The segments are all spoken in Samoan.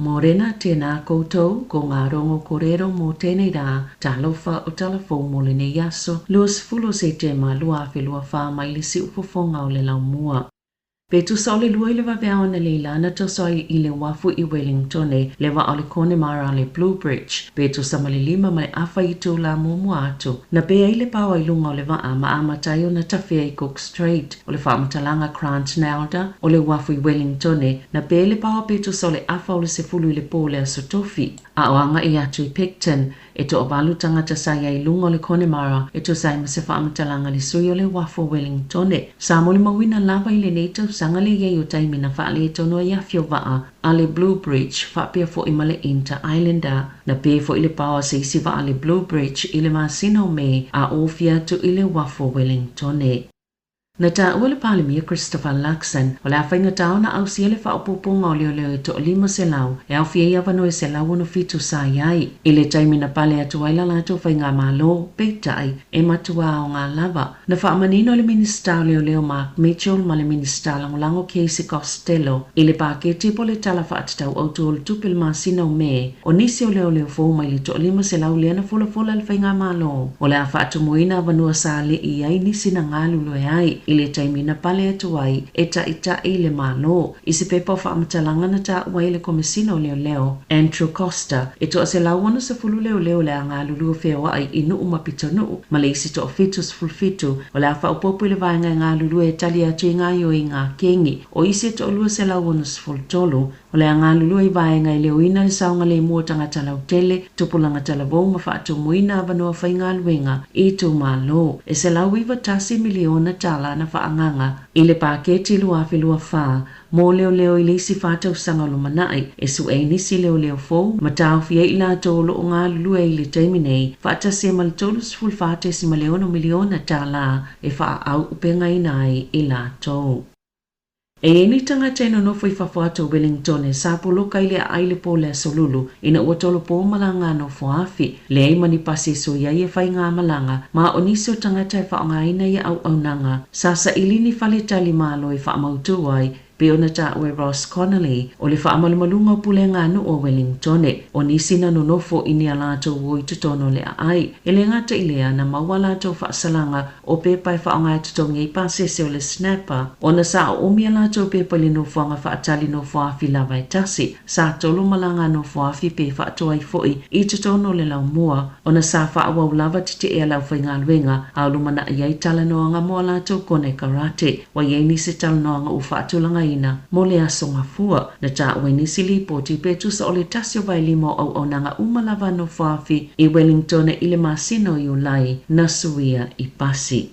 Mōrena, tēnā koutou, ko ngā rongo kōrero mō tēnei rā, talofa o Talafou mō lenei aso, 20 o Setema 2024 mai le siufofoga o le laumua. Pe tusa o le 2 i le vaveao analeila na toso ai i le uafu i Wellingtone le vaa o le Connemara le Blue Bridge pe tusa ma le 5:30 itula muamua atu. Na pe ai le paoa i luga o le vaa ma amata ai ona tafea i Cook Strait. O le faamatalaga Grant Nalder o le uafu i Wellingtone, na pe le paoa pe tusa o le 9:30 i le po o le Aso Tofi, a o agai atu i Picton, e toavalu tagata sa i ai i luga o le Connemara e tusa ai ma se faamatalaga a le sui o le uafu o Wellingtone. Sa molimauina lava i lenei tausaga le i ai o taimi na faaletonu ai afi o vaa a le Blue Bridge faapea foi ma le Inter Islander. Na pe foi le paoa a se isi vaa a le Blue Bridge i le masina o Me a ofia atu i le uafu o Wellingtone. Na taua le Palemia Christopher Luxon, o le a faigata ona ausia le faaopoopoga o leoleo e toa-500 e aofia ai avanoa e 167 sa i ai i le taimi na pale atu ai la latou faigamalo, peitai, e matua aoga lava. Na faamanino le Minisita o Leoleo Mark Mitchell ma le Minisita Lagolago Casey Costello i le paketi po o le Tala Faatatau Autu o le Tupe i le masina o Me, o nisi o leoleo fou mai le toa-500 lea na folafola e le faigamalo o le a faatumuina avanoa sa le'i i ai nisi na galulue ai i le taimi na pale atu ai e taʻitaʻi le Malo. I se pepa o faamatalaga na taua ai e le Komesina o Leoleo, Andrew Coster, e toa-160 leoleo o le a galulue feoaʻi i Nuʻu ma Pitonuu, ma le isi toa-77 o le a faaopoopo i le vaega e galulue e tali atu i gaoioiga a kengi. O isi e toa-263 o le a galulue i vaega e leoina le saogalemu o tagata lautele, tupulaga talavou ma faatumuina avanoa faigaluega i itumalo. E $191 miliona tala na faaagaaga i le paketi 2024 mo leoleo i le isi fa tausaga o lumanai e suʻe ai nisi leoleo fou ma taofi ai i latou o lo o galulue ai i le taimi nei, faatasi ai ma le $34.6 miliona tala e faaauupegaina ai i latou. E i ai ni tagata e nonofo i fafo atu o Wellington e sa poloka i le aai i le po o le Aso Lulu ina ua tolopo malaga a nofoafi, leai ma ni pasi e sui ai e fai ngā malaga, ma o nisi o tagata e faaaogaina ia auaunaga sa saili ni faletali malo e faamautū ai pei ona taua e Ross Connolly o le faamalumaluga o pulega a nuu o Wellingtone, o nisi na nonofo i ni a latou o i totonu o le aai. E le gata i lea, na maua a latou faasalaga o pepa e faaaoga e totogi ai pasese o le Snapper, ona sa oomi a latou pepa i le nofoaga faatali nofoafi lava e tasi, sa tolu malaga a nofoafi pe faatoa ai foi i totonu o le laumua, ona sa faaauau lava tetee a le aufaigaluega a o lumanai ai talanoaga mo a latou konekarate. Ua i ai nisi talanoaga ua faatulagaina mo le aso Gafua. Na taua i nisi lipoti pe tusa o le 1/5 o auaunaga uma lava a nofoafi i Wellington i le masina o Iulai na suia i pasi.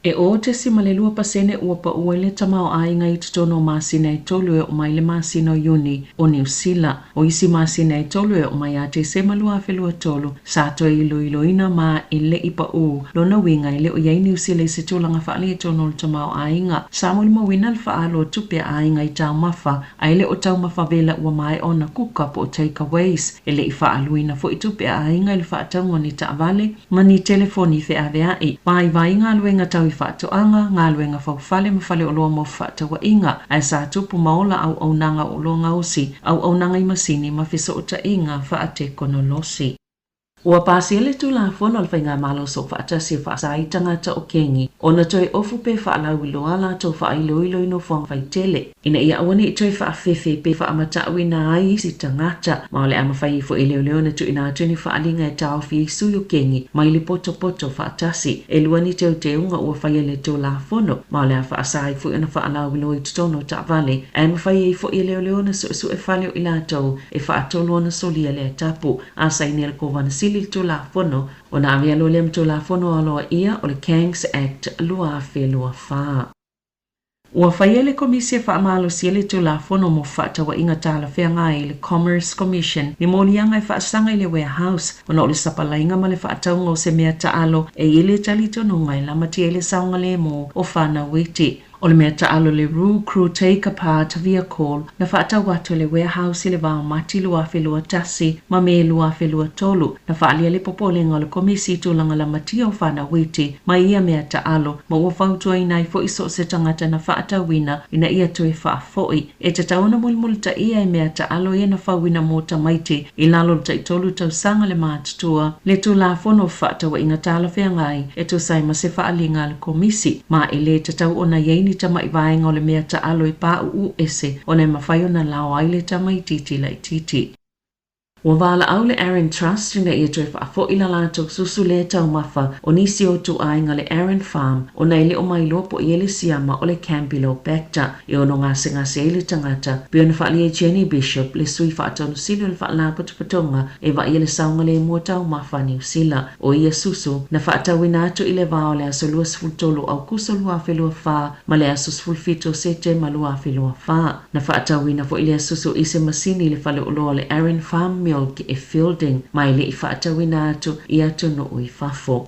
E 0.2% ua pau ai le tamaoaiga i totonu o masina e tolu e oo mai le masina o Iuni o Niu Sila. O isi masina e tolu e oo mai ia Tesema 2023 sa toe iloiloina ma e le i pau lona uiga e le o i ai Niu Sila i se tulaga faaletonu o le tamaoaiga. Sa molimauina le faaalo o tupe a aiga i taumafa a e le o taumafa vela ua maea ona kuka po o takeaways. E le i faaaluina foi tupe a aiga i le faatauga o ni taavale ma ni telefoni feaveai. Vaivai galuega tau i faatoaga, galuega faufale ma faleoloa mo fefaatauaiga, ae sa tupu ma ola auaunaga o oloa gaosi, auaunaga i masini ma fesootaiga faatekonolosi. Ua pasia le Tulafono a le Faigamalo Soofaatasi e faasa ai tagata o Kengi ona toe ofu pe faalauiloa a latou faailoilo i nofoaga faitele, ina ia aua ne i toe faafefe pe faamatauina ai isi tagata, ma o le a mafai ai foi e leoleo ona tuuina atu ni faaaliga e taofi ai sui o Kengi mai le potopoto faatasi. E lua ni teuteuga ua faia i le Tulafono, ma o le a faasa ai foi ona faalauiloa i totonu o taavale, ae mafai ai foi e leoleo ona suesue fale o i latou e faatolu ona solia lea tapu. A saini e le Kovana Sili le Tulafono, ona avea loa lea ma Tulafono aloaia o le Gangs Act 2024. Ua faia e le Komisi e Faamalosia le Tulafono mo Fefaatauaiga Talafeagai, le Commerce Commission, ni moliaga e faasaga i le Warehouse ona o le sapalaiga ma le faatauga o se mea taalo e i ai le talitonuga e lamatia ai le saogalemu o fanau iti. O le mea taalo le Rue Crew Take Apart Vehicle na faatau atu e le Warehouse i le va o Mati 2021 ma Me 2023 na faaalia le popolega o le Komisi i tulaga lamatia o fanau iti ma ia mea taalo ma ua fautuaina ai foi so o se tagata na faatauina ina ia toe faafoi. E tatau ona mulimulitaia e mea taalo ia na fauina mo tamaiti i lalo o le taitolu tausaga le matutua le Tulafono o Fefaatauaiga Talafeagai e tusa ai ma se faaaliga a le Komisi ma e lē tatau ona i ai ni tama'i vaega o le mea taalo e paʻuʻu ese ona e mafai ona lao ai le tamaitiiti laitiiti. Ua valaau le Aaron Trust ina ia toe faafo'i la latou susu lē taumafa o nisi o ituaiga le Aaron Farm ona e le o mailoa po o i ai le siama o le Campylobacter e ono gasegase ai le tagata, pei ona faaalia e Jenny Bishop, le sui faatonu sili o le Faalapotopotoga e vaaia le saogalemu o taumafa a Niu Sila. O ia susu, na faatauina atu i le va o le aso 23 o Aukuso 2024 ma le aso 17 o Setema 2024. Na faatauina foi lea susu i se masini i le faleoloa o le Arran Farm Milk e Feilding, ma e le i faatauina atu i atunuu i fafo.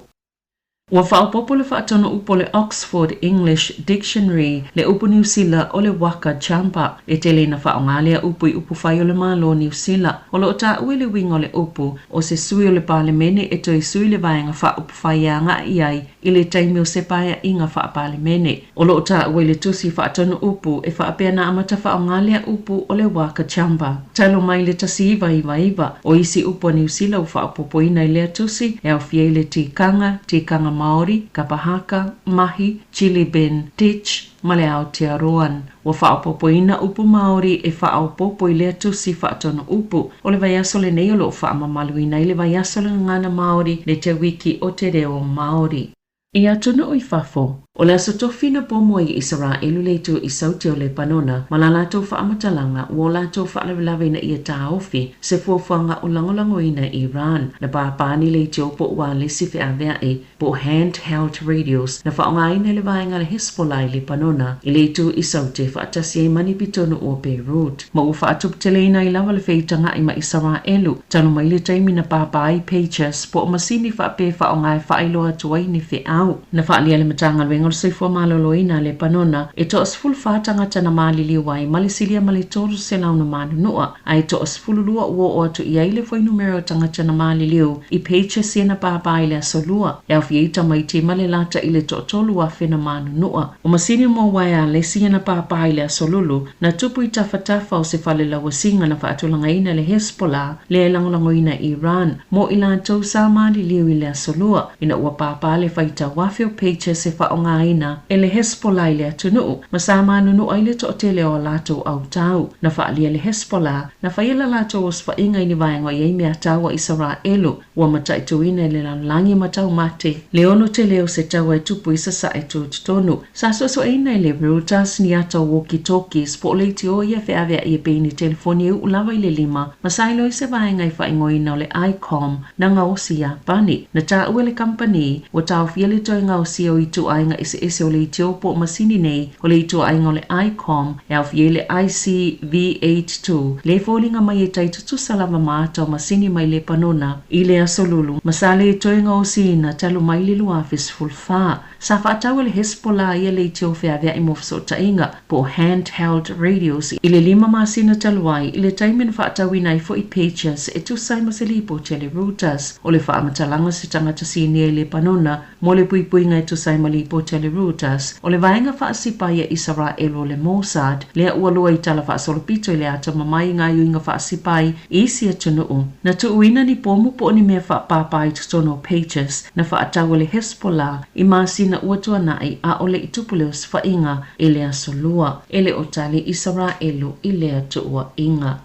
Ua faaopoopo le faatonu upu o le Oxford English Dictionary le upu Niu Sila o le waka jumper. E tele ina faaaoga lea upu i upufai o le Malo o Niu Sila. O lo o taua i le uiga o le upu, o se sui o le Palemene e toe sui le vaega faaupufai e agai i ai i le taimi o se paeaiga faa-Palemene. O lo o taua i le tusi faatonu upu e faapea na amata faaaoga lea upu o le waka jumper talu mai le 1999. O isi upu a Niu Sila ua faaopoopoina i lea tusi e aofia ai le tikanga, tikanga Māori, kapa haka, mahi, chilly bin, ditch, ma le Aotearoan. Ua faaopoopoina upu Māori e faaopoopo i lea tusi faatonu upu. O le vaiaso lenei o lo o faamamaluina ai le vaiaso o le Gagana Māori le Te Wiki o Te Reo Māori. I atunuu i fafo, o le aso tofi na pomo ai e Isaraelu le itu i Saute o Lepanona ma la latou faamatalaga ua o latou faalavelave ina ia taofi se fuafuaga o lagolagoina e Iran. Na pāpā ni leitio po o ualesi feaveaʻi po o hand held radios na faaaogaina e le vaega a le Hezbollah i Lepanona i le itu i Saute faatasi ai ma ni pitonuu o Beirut ma ua faatuputeleina ai lava le feitagaʻi ma Isaraelu talu mai le taimi na pāpā ai pagers po o masini faapea e faaaoga e faailoa atu ai ni feau. Na faaalia e le Matagaluega o le Soifua Maloloina a Lepanona e toa-14 tagata na maliliu ai ma le silia ma le 300 na manunua, a e toa-12 ua oo atu i ai le fuainumera o tagata na maliliu i pagers ia na pāpā i le aso Lua, e aofia ai tamaiti ma le lata i le toatolu afe na manunua. O masini mo uaealesi ia na pāpā i le aso Lulu, na tupu i tafatafa o se fale lauasiga na faatulagaina e le Hezbollah lea e lagolagoina e Iran mo i latou sa maliliu i le aso Lua, ina ua pāpā le faitau afe o pagers e faaaogaina e le Hezbollah i le atunuu ma sa manunua ai le toatele o a latou autau. Na faaalia e le Hezbollah na faia la latou osofaiga i ni vaega o i ai meatau a Isaraelu ua mataituina e le lalolagi ma taumate le ono tele o se taua e tupu i sasae tutotonu. Sa suesueina e le Reuters ni ata o walkie-talkies po o leitio ia feaveaʻi e pei ni telefoni e uʻu lava i le lima ma sa iloa i se vaega i faaigoaina o le Icom na gaosi i Iapani. Na taua e le kamupani ua taofia le toe gaosia o ituaiga eseese o leitio po o masini nei o le ituaiga o le Icom e aofia ai le ICV-82 le foliga mai e tai tutusa lava ma ata o masini mai Lepanona i le aso Lulu ma sa le toe gaosiina talu mai le 2014. Sa faatau e le Hezbollah ia leitio feaveaʻi mo fesootaiga po o hand held radios i le 5 masina talu ai i le taimi na faatauina ai foi pagers e tusa ai ma se lipoti a le Reuters. O le faamatalaga se tagata sinia i Lepanona mo le puipuiga e tusa ai ma lipoti a le Reuters, o le vaega faasipai a Isaraelu o le Mossad lea ua lua i tala faasolopito i le atamamai i gaoioiga faasipai i isi atunuu. Na tuuina ni pomu po o ni mea faapāpā i totonu o pagers na faatau e le Hezbollah i masina ua tuanaʻi a ʻaʻole i tupu le osofaiga i le aso Lua. E le o tali Isaraelu i lea tuuaiga.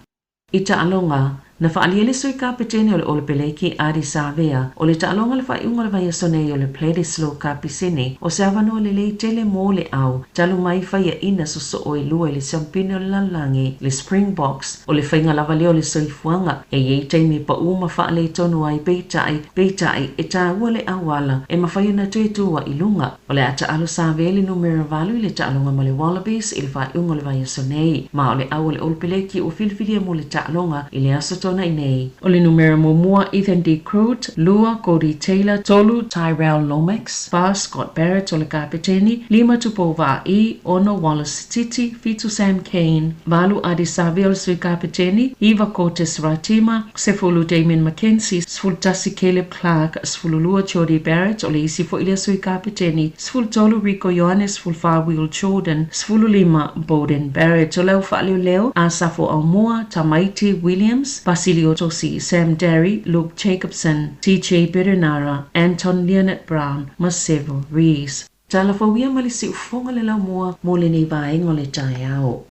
I taaloga, na faaalia le sui kapetene o le Olepeleki Ardie Savea o le taaloga le faaiuga o le vaiaso nei o le Bledisloe Cup i Sini o se avanoa lelei tele mo le au talu mai faiaʻina sosoo e lua i le siampine o le lalolagi le Springboks. O le faiga lava lea o le soifuaga e i ai taimi e paʻu ma faaletonu ai peitai, peitai e taua le auala e mafai ona toe tu ai i luga. O le a taalo Savea i le numera 8 i le taaloga ma le Wallabies i le faaiuga o le vaiaso nei. Ma o le au a le Olepeleki ua filifilia mo le taaloga i le aso tuanai nei. O le numera muamua Ethan De Groot, 2 Codie Taylor, 3 Tyrell Lomax, 4 Scott Barrett o le kapeteni, 5 Tupou Vaa'i, 6 Wallace Sititi, 7 Sam Cane, 8 Ardie Savea o le sui kapeteni, 9 Cortez Ratima, 10 Damian McKenzie, 11 Caleb Clarke, 12 Jordie Barrett o le isi foi lea sui kapeteni, 13 Rieko Ioane, 14 Will Jordan, 15 Beauden Barrett. O le au faaleoleo, Asafo Aumua, Tamaiti Williams, Pasilio Tosi, Sam Darry, Luke Jacobson, TJ Perenara, Anton Lienert-Brown ma Sevu Reece. Talafou ia ma le siufofoga o le laumua mo lenei vaega o le taeao.